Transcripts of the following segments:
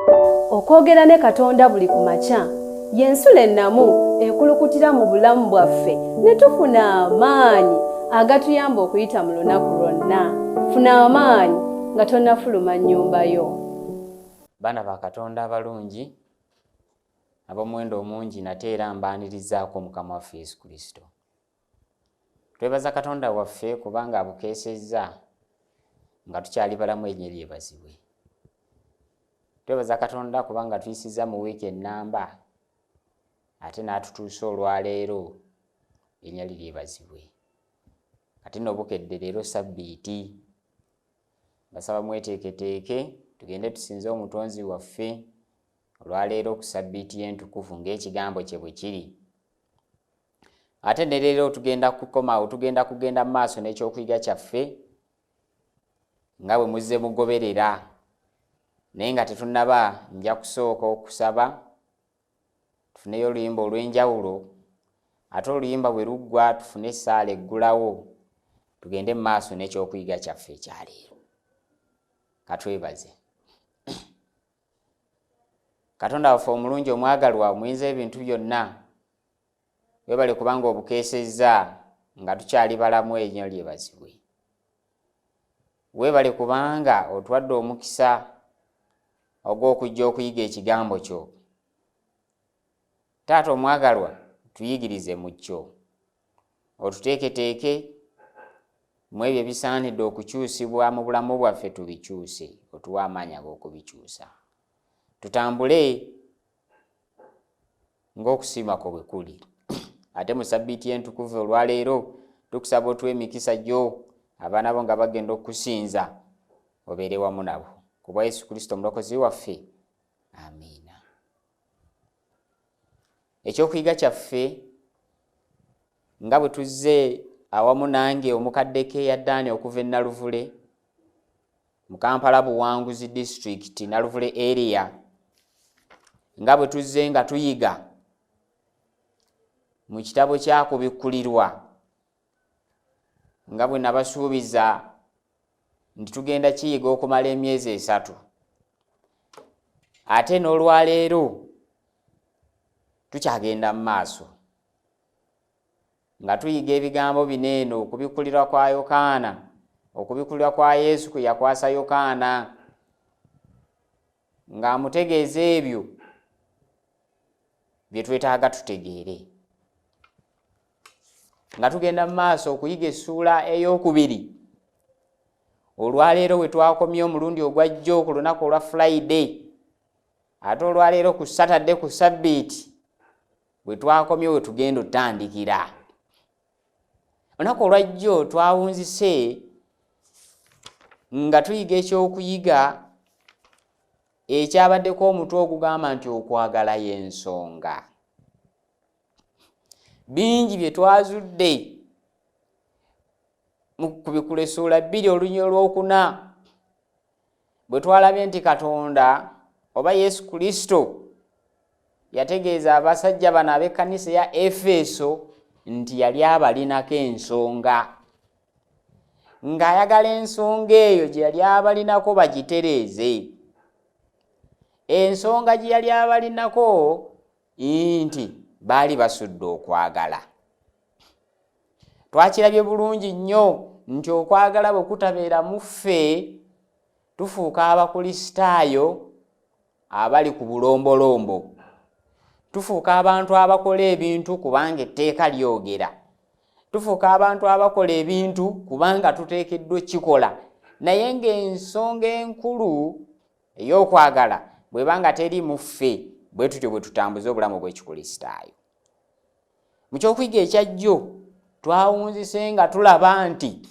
Okwogera ne Katonda buli ku makya y'ensulo ennamu ekulukutira mu bulamu bwaffe ne tufuna amaanyi agatuyamba okuyita mu lunaku lwonna. Funa amaanyi nga tonnafuluma nnyumba yo. Baana ba Katonda abalungi ab'omuwendo omungi nate era mbaanirizaako Mukama waffe Yesu Kristo. Twebaza Katonda waffe kubanga abukeesezza nga tukyali balamu erinnya lyebazibwe. Twebaza Katonda kubanga tuyisizza mu wiiki ennamba ate n'atutuusa olwaleero erinnya lye lyebazibwe. Kati nno bukedde leero sabbiiti, mbasaba mweteeketeeke tugende tusinze Omutonzi waffe olwaleero ku sabbiiti y'entukuvu ng'ekigambo kye bwe kiri. Ate ne leero tugenda kukomawo, tugenda kugenda mu maaso n'ekyokuyiga kyaffe nga bwe muzze mugoberera. Naye nga tetunnaba, nja kusooka okusaba tufuneyo oluyimba olw'enjawulo, ate oluyimba bwe luggwa tufune essaala eggulawo tugende mu maaso n'ekyokuyiga kyaffe ekyaleero. Katwebaze Katonda waffe omulungi omwagalwa omuyinza ebintu byonna, webale kubanga obukeesezza nga tukyali balamu, erinnya lyebazibwe. Webale kubanga otuwadde omukisa ogw'okujja okuyiga ekigambo kyo. Taata omwagalwa, tuyigirize mu kyo, otuteeketeeke mu ebyo ebisaanidde okukyusibwa mu bulamu bwaffe, tubikyuse, otuwe amaanyi ag'okubikyusa, tutambule ng'okusiima kwo bwe kuli. Ate mu sabbiiti entukuvu olwaleero tukusaba otuwe emikisa gyo, abaana bo nga bagenda okukusinza obeere wamu nabo, ku bwa Yesu Kristo omulokozi waffe, amiina. Ekyokuyiga kyaffe nga bwe tuzze awamu nange omukadde Keya Dani okuva e Naluvule mu Kampala Buwanguzi District, Naluvule area, nga bwe tuzze nga tuyiga mu kitabo kya Kubikkulirwa, nga bwe nabasuubiza nti tugenda kiyiga okumala emyezi 3, ate n'olwaleero tukyagenda mu maaso nga tuyiga ebigambo bino eno, okubikkulirwa kwa Yokaana, okubikkulirwa kwa Yesu kwe yakwasa Yokaana ng'amutegeeza ebyo bye twetaaga tutegeere. Nga tugenda mu maaso okuyiga essuula ey'okubiri, olwaleero we twakomye omulundi ogwajjo ku lunaku olwa Friday, ate olwaleero ku Saturday ku sabbiiti bwe twakomye we tugenda otandikira. Olunaku olwajjo twawunzise nga tuyiga ekyokuyiga ekyabaddeko omutwe ogugamba nti okwagala y'ensonga. Bingi bye twazudde mu kubikula essuula 2 oluny olwokuna, bwe twalabye nti Katonda oba Yesu Kristo yategeeza abasajja bano ab'ekkanisa ya Efeso nti yali abalinako ensonga, ng'ayagala ensonga eyo gye yali abalinako bagitereeze. Ensonga gye yali abalinako nti baali basudde okwagala. Twakirabye bulungi nnyo nti okwagala bwe kutabeera mu ffe, tufuuka abakulisitaayo abali ku bulombolombo, tufuuka abantu abakola ebintu kubanga etteeka lyogera, tufuuka abantu abakola ebintu kubanga tuteekeddwa okukikola, naye ng'ensonga enkulu ey'okwagala bw'eba nga teri mu ffe, bwe tutyo bwe tutambuza obulamu bw'ekikulisitaayo. Mu kyokuyiga ekyajjo twawunzise nga tulaba nti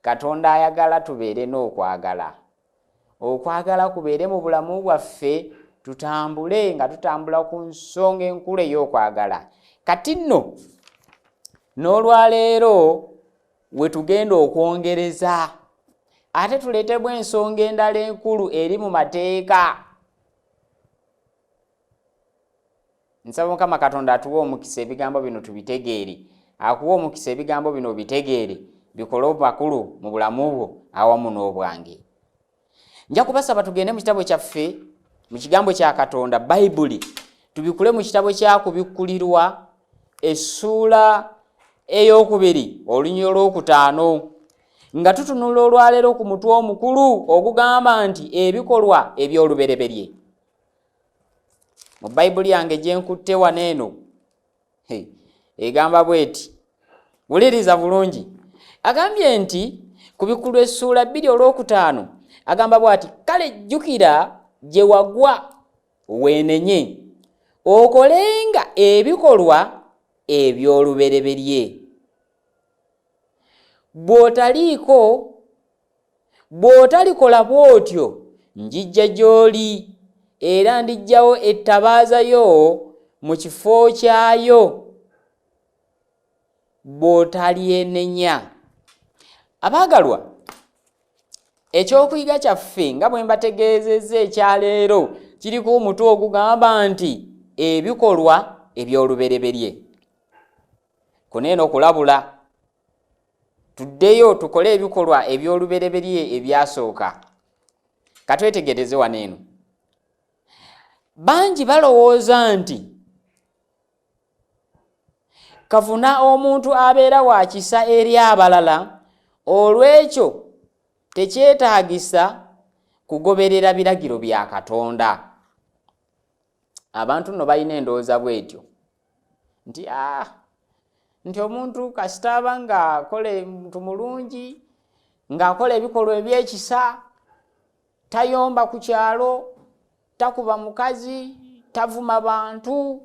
Katonda ayagala tubeere n'okwagala, okwagala kubeere mu bulamu bwaffe, tutambule nga tutambula ku nsonga enkulu ey'okwagala. Kati nno n'olwaleero we tugenda okwongereza ate tuleetebwa ensonga endala enkulu eri mu mateeka. Nsaba Mukama Katonda atuwe omukisa ebigambo bino tubitegeere, akuwe omukisa ebigambo bino obitegeere, bikole obakulu mu bulamu bwo awamu n'obwange. Nja kubasaba tugende mu kitabo kyaffe, mu kigambo kya Katonda, Bayibuli, tubikule mu kitabo kya Kubikkulirwa essuula ey'okubiri olunyiriri olwokutaano, nga tutunula olwaleero ku mutwe omukulu ogugamba nti ebikolwa eby'olubereberye. Mu Bayibuli yange gye nkutte wano eno egamba bw'eti, wuliriza bulungi. Agambye nti ku bikulu essuula 2 olwokutaano agamba bw'ati, kale jjukira gye wagwa weenenye, okolenga ebikolwa eby'olubereberye. Bw'otaliiko, bw'otalikola bw'otyo, njijja gy'oli era ndiggyawo ettabaaza yo mu kifo kyayo bw'otalyenenya. Abaagalwa, ekyokuyiga kyaffe nga bwe mbategeezezza ekyaleero kiriko omutwe ogugamba nti ebikolwa eby'olubereberye. Kuno eno kulabula tuddeyo tukole ebikolwa eby'olubereberye ebyasooka. Katwetegereze wano eno. Bangi balowooza nti kavuna omuntu abeera wa kisa eri abalala, olw'ekyo tekyetaagisa kugoberera biragiro bya Katonda. Abantu nno balina endowooza bw'etyo nti nti omuntu kasita aba ng'akola omuntu mulungi, ng'akola ebikolwa eby'ekisa, tayomba ku kyalo, takuba mukazi, tavuma bantu,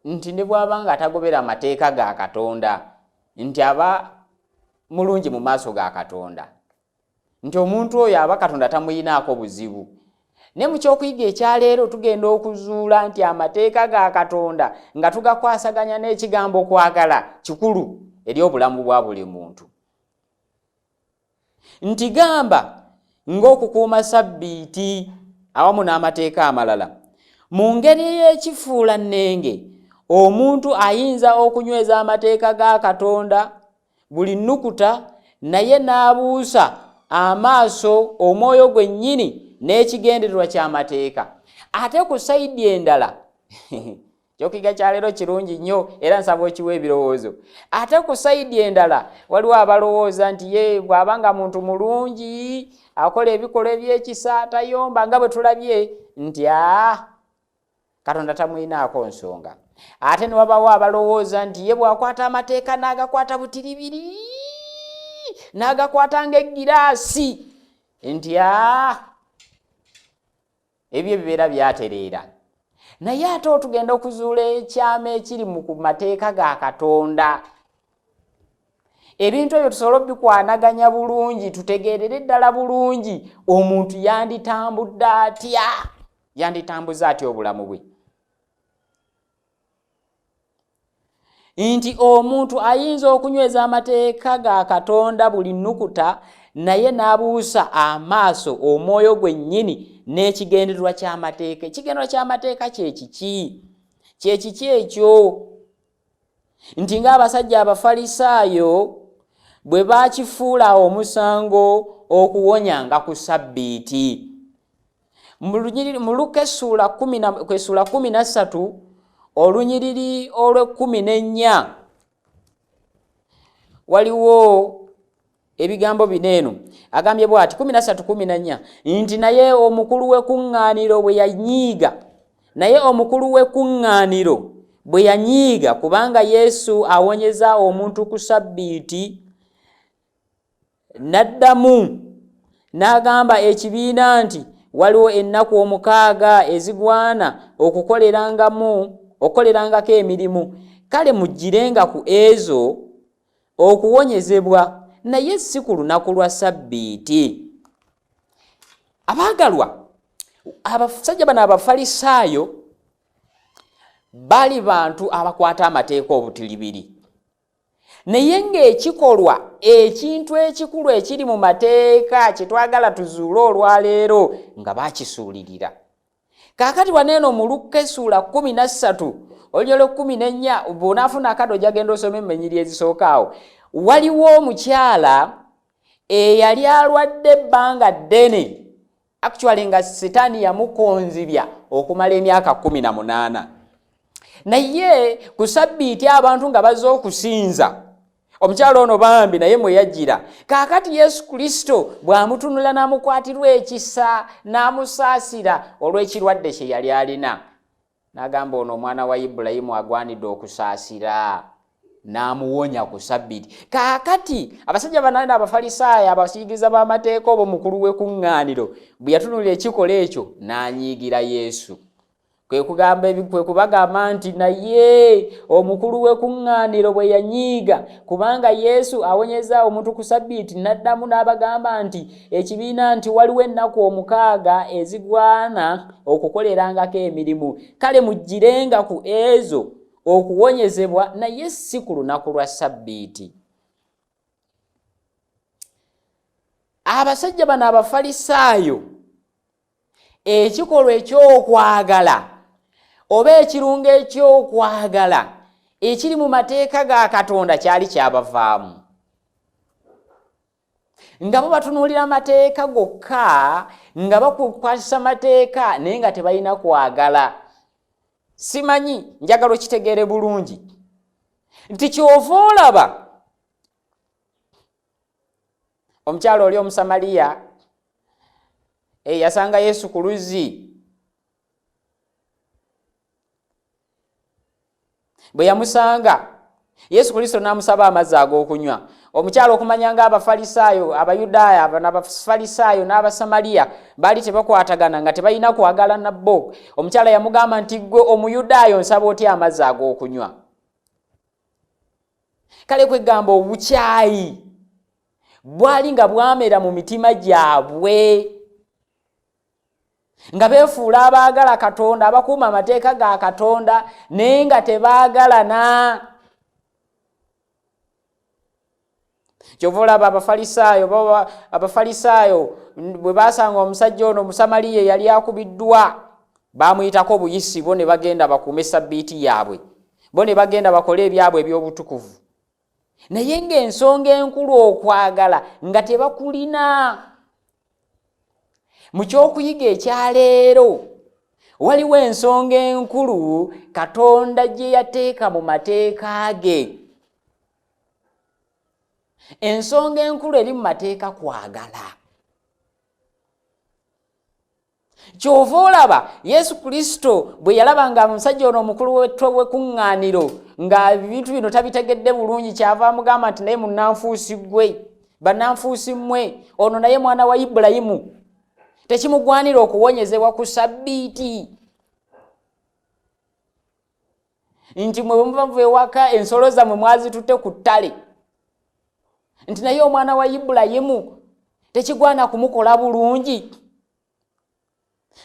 nti ne bw'aba nga tagobera amateeka ga Katonda, nti aba mulungi mu maaso ga Katonda, nti omuntu oyo aba Katonda tamuyinaako buzibu. Ne mu kyokuyiga ekyaleero tugenda okuzuula nti amateeka ga Katonda nga tugakwasaganya n'ekigambo kwagala kikulu eri obulamu bwa buli muntu. Nti gamba ng'okukuuma sabbiiti awamu n'amateeka amalala. Mu ngeri ey'ekifuula nnenge, omuntu ayinza okunyweza amateeka ga Katonda buli nnukuta naye n'abuusa amaaso omwoyo gwennyini n'ekigendererwa ky'amateeka. Ate ku sayidi endala, kyokuyiga kya leero kirungi nnyo era nsaba okiwa ebirowoozo. Ate ku sayidi endala waliwo abalowooza nti ye bw'aba nga muntu mulungi akola ebikolwa eby'ekisa, tayomba, nga bwe tulabye nti Katonda tamuyinaako nsonga. Ate ne wabawo abalowooza nti ye bw'akwata amateeka n'agakwata butiribiri, n'agakwata ng'eggiraasi, nti ebyo bibeera byatereera. Naye ate otugenda okuzuula ekyama ekiri mu mateeka ga Katonda. Ebintu ebyo tusobole obikwanaganya bulungi, tutegeerere ddala bulungi omuntu yanditambudde atya, yanditambuza atya obulamu bwe. Nti omuntu ayinza okunyweza amateeka ga Katonda buli nnukuta naye n'abuusa amaaso omwoyo gwennyini n'ekigendererwa ky'amateeka. Ekigendererwa ky'amateeka kye kiki? Kye kiki ekyo? Nti ng'abasajja Abafalisaayo bwe baakifuula omusango okuwonyanga ku sabbiiti. Mu Luka essuula 13 olunyiriri olw'ekkumi n'ennya waliwo ebigambo bino eno. Agambye bw'ati 13:14 nti naye omukulu w'ekkuŋŋaaniro bwe yanyiiga, naye omukulu w'ekkuŋŋaaniro bwe yanyiiga kubanga Yesu awonyeza omuntu ku sabbiiti, n'addamu n'agamba ekibiina nti waliwo ennaku 6 ezigwana okukolerangako emirimu, kale muggirenga ku ezo okuwonyezebwa, naye si ku lunaku lwa sabbiiti. Abaagalwa, abasajja bano Abafalisaayo bali bantu abakwata amateeka obutiribiri, naye ng'ekikolwa ekintu ekikulu ekiri mu mateeka kye twagala tuzuule olwaleero nga bakisuulirira. Kaakati wano eno mu Luka essuula 13 olunyiriri lw'ekkumi n'ennya, bw'onaafuna akadde ojja genda osome emmenyiri ezisooka awo, waliwo omukyala eyali alwadde ebbanga ddene Actually nga Sitaani yamukonzibya okumala emyaka 18. Naye ku sabbiiti abantu nga bazze okusinza, omukyala ono bambi naye mwe yajjira. Kaakati Yesu Kristo bw'amutunula n'amukwatirwa ekisa n'amusaasira olw'ekirwadde kye yali alina, n'agamba ono omwana wa Ibulayimu agwanidde okusaasira, n'amuwonya ku sabbiiti. Kaakati abasajja banene Abafalisaayo, abayigiriza b'amateeka oba omukulu w'ekuŋŋaaniro, bwe yatunulira ekikolwa ekyo n'anyiigira Yesu. Kwe kugamba ebi, kwe kubagamba nti naye omukulu w'ekuŋŋaaniro bwe yanyiiga kubanga Yesu awonyeza omuntu ku sabbiiti, n'addamu n'abagamba nti ekibiina nti waliwo ennaku 6 ezigwana okukolerangako emirimu, kale muggirenga ku ezo okuwonyezebwa, naye si ku lunaku lwa sabbiiti. Abasajja bano Abafalisaayo, ekikolwa eky'okwagala oba ekirungo eky'okwagala ekiri mu mateeka ga Katonda kyali kyabavaamu, nga bo batunuulira mateeka gokka, nga bakukwasisa mateeka naye nga tebalina kwagala. Simanyi, njagala okitegeere bulungi nti kyova olaba omukyala oli Omusamaliya yasanga Yesu ku luzzi, bwe yamusanga Yesu Kristo n'amusaba amazzi ag'okunywa. Omukyala okumanya nga Abafalisaayo, Abayudaaya n'Abafalisaayo n'Abasamaliya baali tebakwatagana, nga tebalina kwagala nabbo, omukyala yamugamba nti ggwe Omuyudaaya onsaba otya amazzi ag'okunywa? Kale kwegamba obukyayi bwali nga bwamera mu mitima gyabwe, nga beefuula abaagala Katonda, abakuuma amateeka ga Katonda, naye nga tebaagalana. Kyova olaba Abafalisaayo bwe baasanga omusajja ono Omusamaliya eyali akubiddwa, baamuyitako buyisi, bo ne bagenda bakuume sabbiiti yaabwe, bo ne bagenda bakole ebyabwe eby'obutukuvu, naye ng'ensonga enkulu okwagala nga tebakulina. Mu ky'okuyiga ekyaleero waliwo ensonga enkulu Katonda gye yateeka mu mateeka ge. Ensonga enkulu eri mu mateeka kwagala. Kyova olaba Yesu Kristo bwe yalaba nga omusajja ono omukulu w'ekuŋŋaaniro nga ebintu bino tabitegedde bulungi, kyava amugamba nti naye munnanfuusi ggwe, bannanfuusi mmwe, ono naye mwana wa Ibulayimu, tekimugwanira okuwonyezebwa ku sabbiiti? Nti mwe bwe muva muva ewaka ensolo zammwe mwazitutte ku ttale, nti naye omwana wa Ibulayimu tekigwana kumukola bulungi?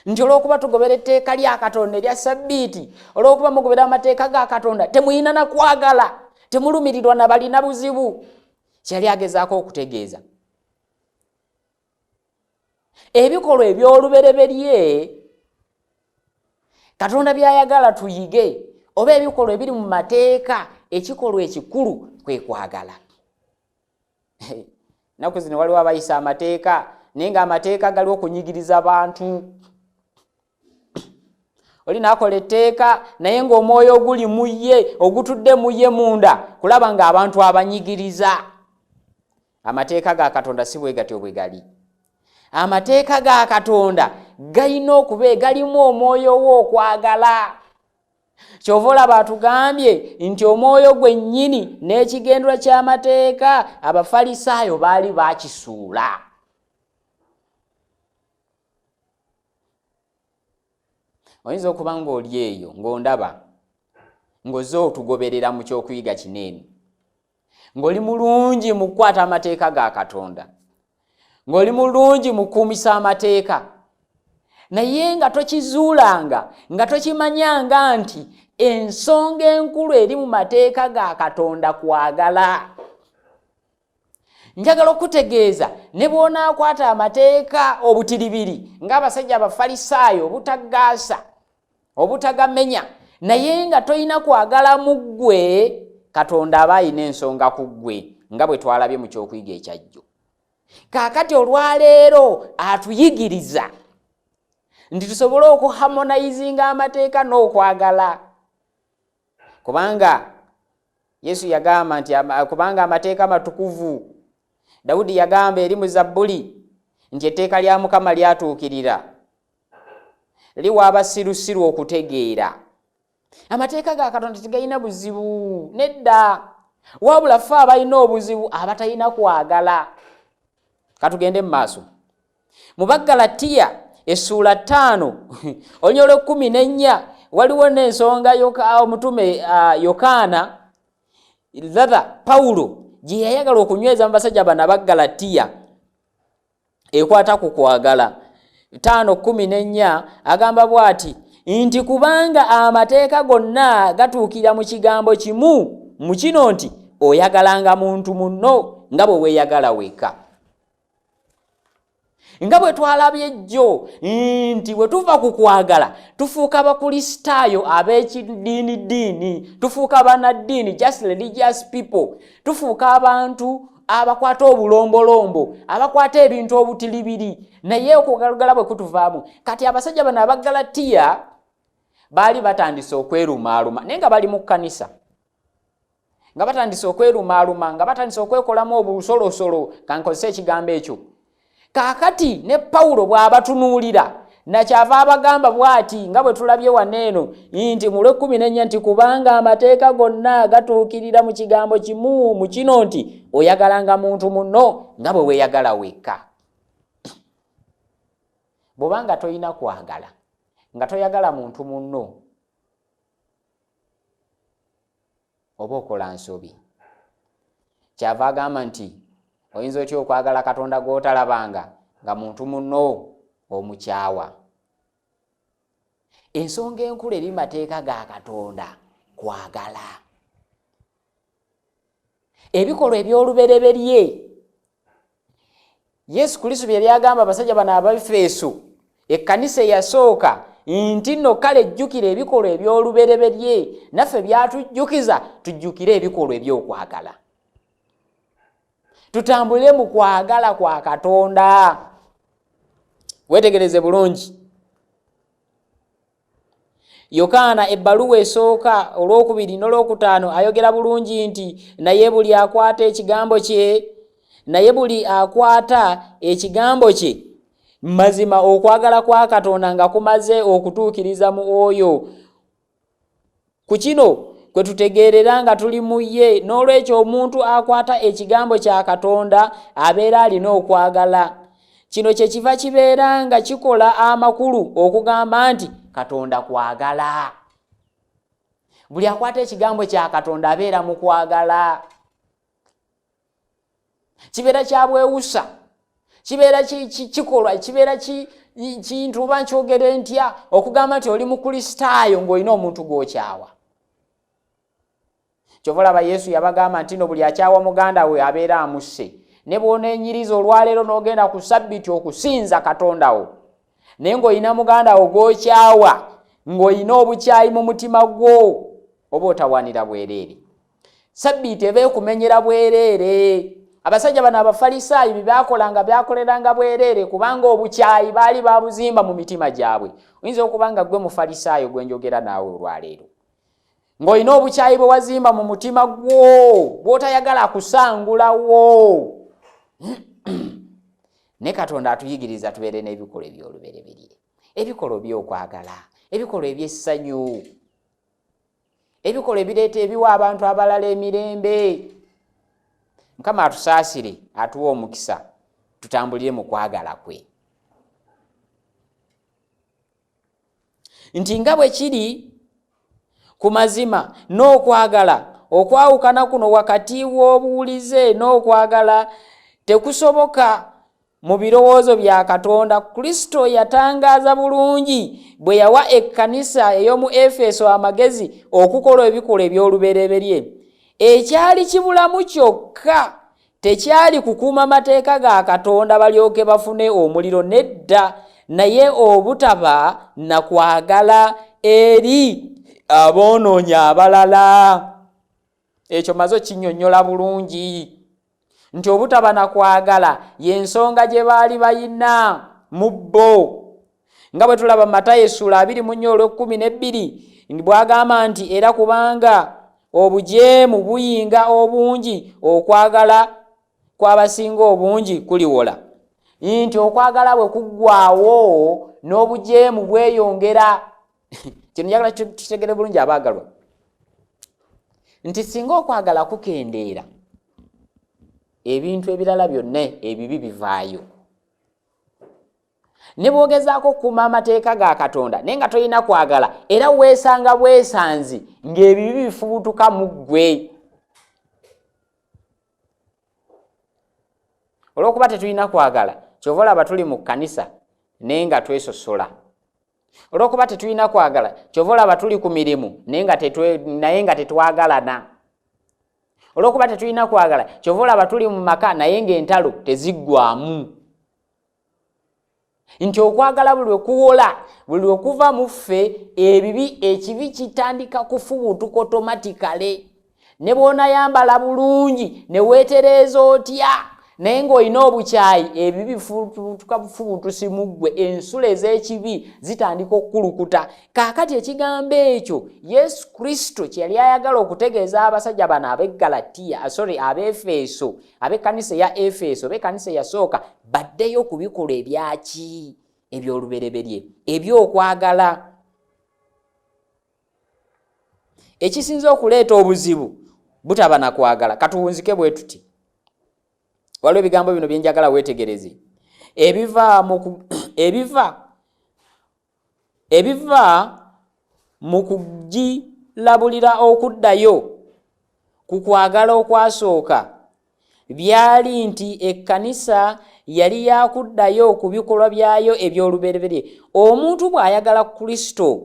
Nti olw'okuba tugobera etteeka lya Katonda erya sabbiiti, olw'okuba mugobera amateeka ga Katonda, temuyina na kwagala, temulumirirwa na balina buzibu. Kyeyali agezaako okutegeeza, ebikolwa eby'olubereberye Katonda by'ayagala tuyige, oba ebikolwa ebiri mu mateeka, ekikolwa ekikulu kwe kwagala. Ennaku zino waliwo abayisa amateeka, naye ng'amateeka gali okunyigiriza bantu. Oli n'akola etteeka naye ng'omwoyo oguli mu ye, ogutudde mu ye munda, kulaba ng'abantu abanyigiriza. Amateeka ga Katonda si bwe gatyo bwe gali. Amateeka ga Katonda galina okuba galimu omwoyo w'okwagala. Kyova olaba atugambye nti omwoyo gwennyini n'ekigendwa ky'amateeka Abafalisaayo baali baakisuula. Oyinza okuba ng'oli eyo ng'ondaba ng'ozze otugoberera mu ky'okuyiga kino eno, ng'oli mulungi mu kukwata amateeka ga Katonda, ng'oli mulungi mu kukuumisa amateeka, naye nga tokizuulanga, nga tokimanyanga nti ensonga enkulu eri mu mateeka ga Katonda kwagala. Njagala okutegeeza ne bw'onaakwata amateeka obutiribiri ng'abasajja Abafalisaayo, obutagaasa, obutagamenya, naye nga tolina kwagala mu ggwe, Katonda aba alina ensonga ku ggwe, nga bwe twalabye mu ky'okuyiga ekyajjo. Kaakati olwaleero atuyigiriza Nti tusobole okuharmonizinga amateeka n'okwagala, kubanga Yesu yagamba nti kubanga amateeka matukuvu. Dawudi yagamba eri mu Zabbuli nti etteeka lya Mukama lyatuukirira, liwa abasirusiru okutegeera. Amateeka ga Katonda tegalina buzibu, nedda, wabula ffe abalina obuzibu, abatalina kwagala. Katugende mu maaso mu Baggalatiya essuula 5 olunyiriri olw'e-14. Waliwo n'ensonga omutume Yokaana, rather Pawulo, gye yayagala okunyweza mu basajja bano Abaggalatiya ekwata ku kwagala. 5:14 agamba bw'ati nti, "Kubanga amateeka gonna gatuukira mu kigambo kimu, mu kino nti oyagalanga muntu munno nga bwe weeyagala wekka." Nga bwe twalabye ejjo nti bwe tuva ku kwagala tufuuka Bakristaayo ab'ekidiinidiini, tufuuka banaddiini, just religious people, tufuuka abantu abakwata obulombolombo, abakwata ebintu obutiribiri, naye okugalugala bwe kutuvaamu. Kati abasajja bano Abagalatiya baali batandise okwerumaaluma, naye nga bali mu kkanisa, nga batandise okwerumaaluma, nga batandise okwekolamu obusolosolo, kankozesa ekigambo ekyo. Kaakati ne Pawulo bw'abatunuulira, nakyava abagamba bw'ati, nga bwe tulabye wano eno nti mu lw'e-14 nti, "Kubanga amateeka gonna gatuukirira mu kigambo kimu, mu kino nti oyagalanga muntu munno nga bwe weeyagala wekka." Bw'obanga toyina kwagala, nga toyagala muntu munno, oba okola nsobi. Kyava agamba nti oyinza otya okwagala Katonda gw'otalabanga, nga muntu munno omukyawa? Ensonga enkulu eri mateeka ga Katonda kwagala. Ebikolwa eby'olubereberye Yesu Kristo bye yali agamba abasajja bano Abafeeso, ekkanisa eyasooka, nti nno kale jjukira ebikolwa eby'olubereberye, naffe byatujjukiza tujjukire ebikolwa eby'okwagala, tutambule mu kwagala kwa Katonda. Wetegereze bulungi Yokaana ebbaluwa esooka olwokubiri n'olwokutaano, ayogera bulungi nti, "Naye buli akwata ekigambo kye, naye buli akwata ekigambo kye, mazima okwagala kwa Katonda nga kumaze okutuukiriza mu oyo. Ku kino kwe tutegeerera nga tuli mu ye." N'olwekyo omuntu akwata ekigambo kya Katonda abeera alina okwagala. Kino kye kiva kibeera nga kikola amakulu okugamba nti Katonda kwagala. Buli akwata ekigambo kya Katonda abeera mu kwagala. Kibeera kya bwewusa, kibeera kikolwa, kibeera kintu oba nkyogere ntya, okugamba nti oli Mukristaayo ng'olina omuntu gw'okyawa. Kyova olaba Yesu yabagamba nti no buli akyawa muganda we abeera amusse. Ne bw'oneenyiriza olwaleero n'ogenda ku Sabbiti okusinza Katonda wo, naye ng'olina muganda wo gw'okyawa, ng'olina obukyayi mu mutima gwo, oba otawanira bwereere, Sabbiiti eba ekumenyera bwereere. Abasajja bano Abafalisaayo bye byakolanga byakoleranga bwereere, kubanga obukyayi baali babuzimba mu mitima gyabwe. Oyinza okuba nga gwe Mufalisaayo gwe njogera naawe olwaleero, ng'olina obukyayi bwe wazimba mu mutima gwo bw'otayagala kusangulawo. Ne Katonda atuyigiriza tubeere n'ebikolwa eby'olubereberye, ebikolwa by'okwagala, ebikolwa eby'essanyu, ebikolwa ebireeta, ebiwa abantu abalala emirembe. Mukama atusaasire, atuwe omukisa, tutambulire mu kwagala kwe. Nti nga bwe kiri ku mazima n'okwagala, okwawukana kuno wakati w'obuwulize n'okwagala tekusoboka mu birowoozo bya Katonda. Kristo yatangaaza bulungi bwe yawa ekkanisa ey'omu Efeso amagezi okukola ebikolwa eby'olubereberye. Ekyali kibulamu kyokka tekyali kukuuma mateeka ga Katonda balyoke bafune omuliro, nedda, naye obutaba na kwagala eri aboonoonyi abalala. Ekyo maze okinnyonnyola bulungi nti obutaba na kwagala y'ensonga gye baali bayina mu bo. Nga bwe tulaba Matayo essuula 24 olw'ekkumi n'ebbiri bw'agamba nti era kubanga obujeemu buyinga obungi, okwagala kw'abasinga obungi kuliwola. Nti okwagala bwe kuggwaawo n'obujeemu bweyongera. Kino njagala tukitegere bulungi abaagalwa, nti singa okwagala kukendeera, ebintu ebirala byonna ebibi bivaayo. Ne bw'ogezaako okukuuma amateeka ga Katonda naye nga tolina kwagala, era weesanga bwesanzi ng'ebibi bifubutuka mu ggwe. Olw'okuba tetulina kwagala, kyova olaba tuli mu kkanisa naye nga twesosola. Olw'okuba tetulina kwagala, kyova olaba tuli ku mirimu naye nga tetwagalana. Olw'okuba tetulina kwagala, kyova olaba tuli mu maka naye ng'entalo teziggwamu. Nti okwagala buli lwe kuwola, buli lwe kuva mu ffe, ebibi, ekibi kitandika kufubutuka otomatikale. Ne bw'onayambala bulungi ne weetereeza otya, naye ng'olina obukyayi, ebibi bifubutuka bufubutusi mu ggwe, ensulo ez'ekibi zitandika okukulukuta. Kaakati ekigambo ekyo Yesu Kristo kye yali ayagala okutegeeza abasajja bano ab'e Galatiya, sorry, ab'Efeso, ab'ekkanisa eya Efeso, ab'ekkanisa eyasooka, baddeyo ku bikolwa ebyaki eby'olubereberye eby'okwagala. Ekisinze okuleeta obuzibu butaba na kwagala. Katuwunzike bwe tuti. Waliwo ebigambo bino bye njagala weetegereze, ebiva mu kugirabulira okuddayo ku kwagala okwasooka byali nti ekkanisa yali yakuddayo ku bikolwa byayo eby'olubereberye. Omuntu bw'ayagala Kristo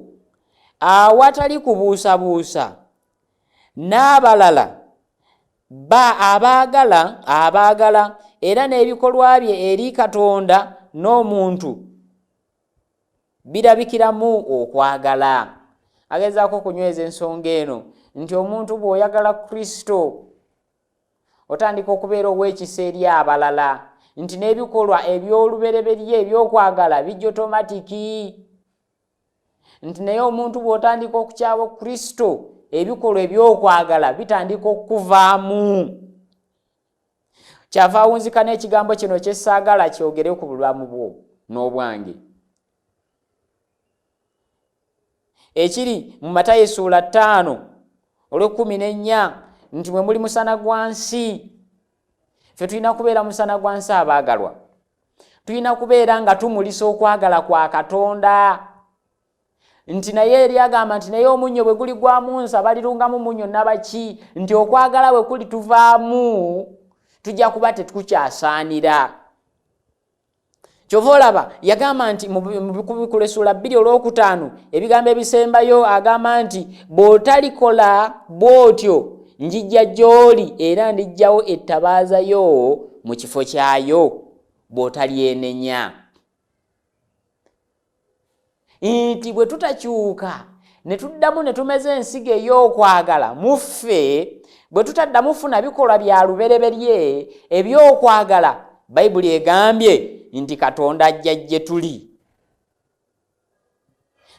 awatali kubuusabuusa, n'abalala ba abaagala abaagala, era n'ebikolwa bye eri Katonda n'omuntu birabikiramu okwagala. Agezaako okunyweza ensonga eno nti omuntu bw'oyagala Kristo otandika okubeera ow'ekisa eri abalala, nti n'ebikolwa eby'olubereberye eby'okwagala bijja otomatiki. Nti naye omuntu bw'otandika okukyawa Kristo, ebikolwa eby'okwagala bitandika okukuvaamu. Kyava awunzika n'ekigambo kino kye saagala kyogere ku bulamu bwo n'obwange, ekiri mu Matayo essuula 5 olw'ekkumi n'ennya, nti mwe muli musana gwa nsi. Ffe tulina kubeera musana gwa nsi abaagalwa. Tulina kubeera nga tumulisa okwagala kwa Katonda. Nti naye eri agamba nti naye omunnyo bwe guli gwa munsa, balirungamu munnyo nabaki? Nti okwagala bwe kuli tuvaamu, tujja kuba tetukyasaanira. Kyova olaba yagamba nti mu Bikubikula essuula 2 olwokutaano, ebigambo ebisembayo, agamba nti bw'otalikola bw'otyo, njijja gy'oli era ndijjawo ettabaaza yo mu kifo kyayo bw'otalyenenya. Nti bwe tutakyuka ne tuddamu ne tumeza ensigo ey'okwagala mu ffe, bwe tutaddamu funa bikolwa bya lubereberye ebyokwagala, Bayibuli egambye nti Katonda ajja gye tuli.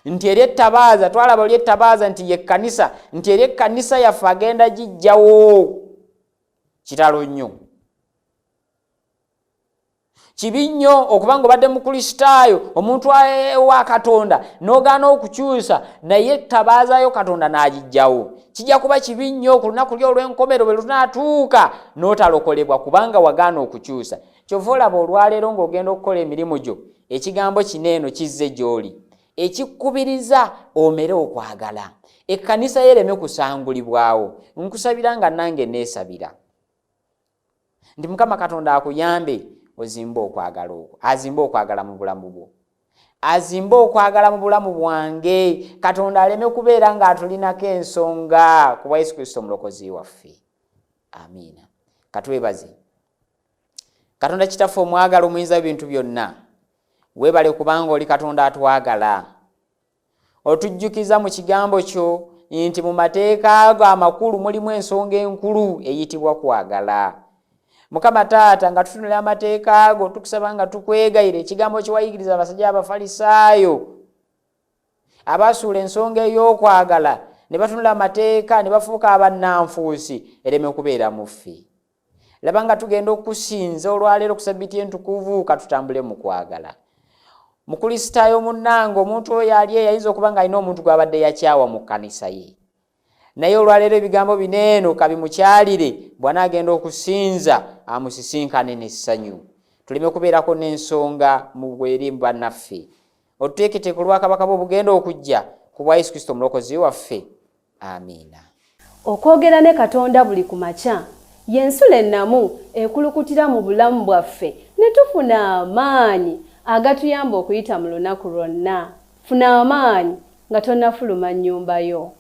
Nti eri ettabaaza, twalaba oli ettabaaza nti ye kkanisa, nti eri ekkanisa yaffe agenda gijjawo. Kitalo nnyo, kibi nnyo okuba nga obadde Mukristaayo, omuntu wa Katonda, n'ogaana okukyusa, naye tabaazayo Katonda n'agijjawo. Kijja kuba kibi nnyo ku lunaku lyo olw'enkomero bwe lunaatuuka n'otalokolebwa kubanga wagaana okukyusa. Kyova olaba olwaleero ng'ogenda okukola emirimu gyo, ekigambo kino eno kizze gy'oli ekikubiriza omere okwagala, ekkanisa yo ereme kusangulibwawo. Nkusabira nga nange neesabira nti Mukama Katonda akuyambe ozimbe okwagala okwo, azimbe okwagala mu bulamu bwo, azimbe okwagala mu bulamu bwange. Katonda aleme kubeera ng'atulinako ensonga ku bwa Yesu Kristo omulokozi waffe. Amiina. Katwebaze Katonda Kitaffe omwagala, omuyinza w'ebintu byonna. Weebale kubanga oli Katonda atwagala. Otujjukiza mu kigambo kyo nti mu mateeka ago amakulu mulimu ensonga enkulu eyitibwa kwagala. Mukama Taata, nga tutunula amateeka go, tukusaba nga tukwegayira ekigambo kye wayigiriza abasajja Abafalisaayo abaasuula ensonga ey'okwagala ne batunula amateeka ne bafuuka abannanfuusi, ereme kubeera mu ffe. Laba nga tugenda okukusinza olwaleero ku Sabbiti entukuvu, katutambule mu kwagala. Mukulisitaayo munnange, omuntu oyo ali eyo ayinza okuba ng'alina omuntu gw'abadde yakyawa mu kkanisa ye, naye olwaleero ebigambo bino eno kabimukyalire, bw'anaagenda okusinza amusisinkane n'essanyu, tuleme kubeerako n'ensonga mu bweri bannaffe. Otuteeketeeke olwakabaka bwe obugenda okujja ku bwa Yesu Kristo omulokozi waffe. Amiina. Okwogera ne Katonda buli ku makya y'ensulo ennamu ekulukutira mu bulamu bwaffe ne tufuna amaanyi agatuyamba okuyita mu lunaku lwonna. Funa amaanyi nga tonnafuluma nnyumba yo.